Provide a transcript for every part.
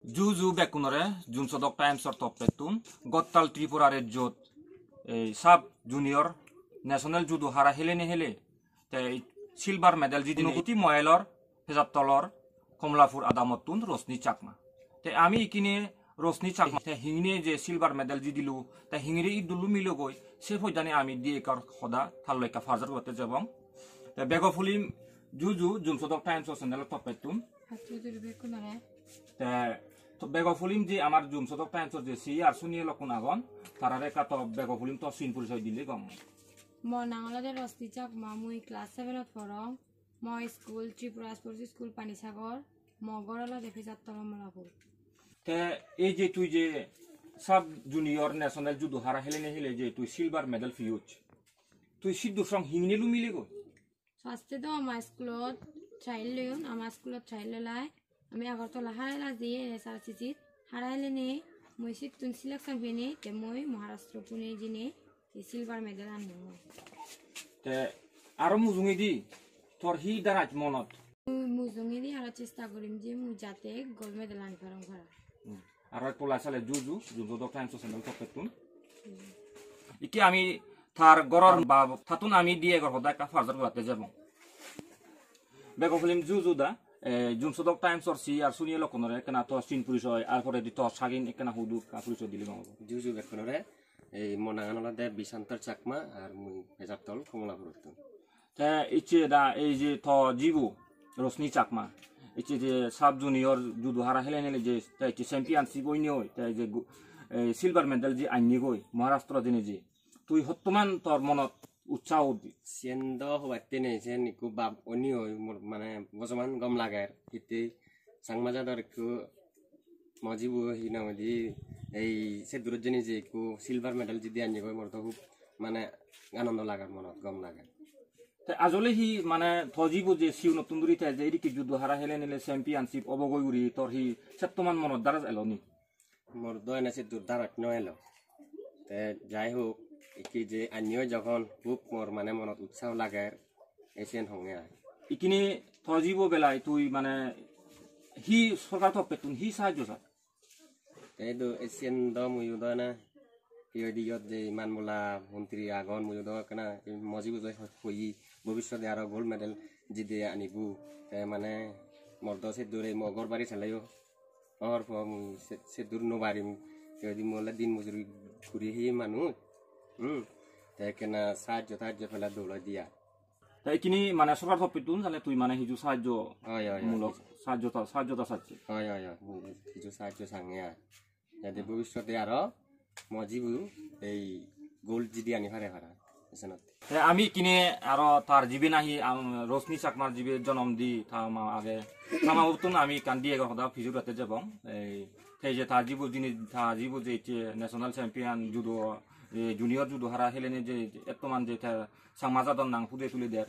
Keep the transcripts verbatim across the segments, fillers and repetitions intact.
Ju ju bekkunore Jumsodok Times-or toppettun. Gottal Tripura rejjot ei sub junior national judo hara helene hele te silver medal jidine Unakoti Moelor Pejattolor Komlapur adamottun Rosni Chakma. Te ami ikkine Rosni Chakma te hingine je silver medal jidilo, te hingire iddullo milogoi, se poiddani ami di ekka hoda tar loi ekka parjar guribatte jebong. Te bego pulim ju ju Jumsodok Times-o channel-o toppettun. Patturuturu bekkunore. Te to bego pulim je amar Jumsodok Times-or je C E ar senior lokkun agon, tarare ekka to bego pulim to sin porichoi dile gom. Mo nang olode Rosni Chakma, mui class seven-ot porong. Mo school Tripura Sports School Panisagar, mo ghor olode Pejattol Komlapur. Te ei je tui je sub junior national judo hara helene hele je tui silver medal piyoj, tui siddur song hingine lumile goi? First-e do ama school-ot trial loyon, ama school-ot trial lolai. Ami Agartala hara hela jeye S R C C-t. Hara helenei mui sittun selection penei, te mui Maharashtra Pune jinei te silver medal annongoi. Te aro mujungedi tor hi daraj monot? Mui mujungedi aro chesta gorim je mui jate gold medal ani parong para. Hmm. Aro ek polla sale ju ju, Jumsodok Times-o channel toppettun. Ikke ami tar goror bab, tattun ami di egor hoda ekka parjar guribatte jebong. Bego pulim ju ju da, eh, Jumsodok Times-or C E ar senior lokkunore ekkena to sin porichoi, ar poredi to sagin ekkena hudu ekka porichoi dile gom obo. Ju ju bekkunore, ei mo nangan olode Bishantor Chakma, ar mui Pejattol Komlapurottun. Te icche da ei je to jibu Rosni Chakma, icche je sub junior judo hara helen hele je te icche championship oinei oi, te je gu-, ei silver medal je annegoi Maharashtra jeinei je, tui hottoman tor monot utsaho di? Siyen do hobatte nei, siyen ikko bab oinei oi mor mane bojoman gom lager, hittey Changma jador ikko mo jibu hi nang hoide ei se durot jeinei je ikko silver medal jidi annegoi mor do hub mane anondo lager, monot gom lager. Te ajole hi mane to jibu je siunottun duri te je idikke judo hara helen hele championship obogoi guri tor hi settoman monot daraj elo ni? Mor do ene siddur daraj no elo. Te jai hok, ikki je anniyo jokhon hub mor mane monot utsaho lager, ei siyen honge ai. Ikkini to jibo belai tui mane hi sorkar toppettun hi sahajjo sar? Te do ei siyen do muiyo do ene hi hoide iyot je iman bola montri agon, muiyo do ekkena mo jibo do hoye bobissote aro gold medal jidi anibo. Te mane mor do siddur ei mo ghor bari saleyo. Or po mui se, se dur no parim. Te udi mui ole din mojuri guri heye manuj. Hmm. Te ekkena sahajjo tahajjo pele dol oi diya. Te ikkini mane sorkar toppettun sale tui mane hiju sahajjo Oi, oi, oi. mulok sahajjo ta, sahajjo ta sacche. Oi, oi, oi. Mui hiju sahajjo sange ai. Jate bobissote aro mo jibu ei gold jidi ani pare para. Esenot. Te ami ikkine aro tar jibe nahi, am, Rosni Chakmar jibe jonom di ta ma age. Ta ma uttun ami ekkan di ego hoda pijur atte jebong. Ei, te je tar jibu jini, tar jibu je ecche national champion judo, e, junior judo hara helene je ettoman je te Changma jador nang pude tuli der.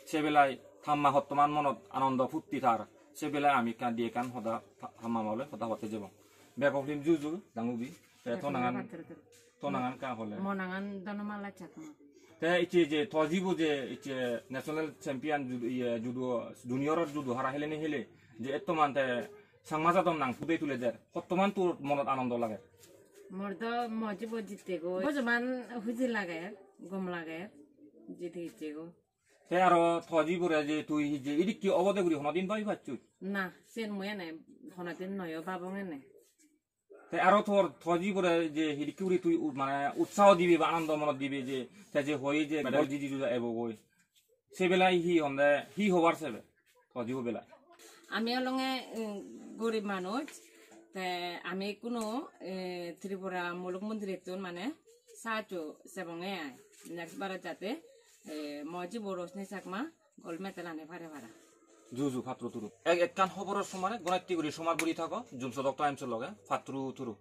Se belai ta ma hottoman monot anondo phutti tar. Se belai ami ekkan di ekkan hoda ta, ta ma ma loi hoda hotte jebong. Bego pulim ju ju dangubi. Te to nangan, to nangan ka hole? Mo nangan Dhanamala Chakma. Te icche je to jibu je icche national champion judo, iye, judo, junior judo hara helene hele je ettoman te Changma jador nang pude tule der. Hottoman tor monot anondo lager? Mor do mo jibo jitte goi. Bojoman huji lager, gom lager, jidi icche goi. Te aro to jibore je tui je idikke obode guri honodin babi pacchus? Na, sen mui ene honodin noyo babong ene. Te aro tor to jibore je hidikke guri tui u-, mane utsaho dibe ba anondo monot dibe je te je hoi je medal jidi juda ebo goi. Se belai hi honde, hi hobar sebe? To jibo belai. Ami olonge, mm, gorib manuj, te ami kuno, eh, Tripura muluk mondirettun mane sahajjo sebonge ai. Next barot jate, eh, mo jibo Rosni Chakma gold medal ani pare para. Ju ju patro turu. Ek ekkan hoboror somare gonatti guri somar guri thago, Jumsodok Times-or loge, patro turu.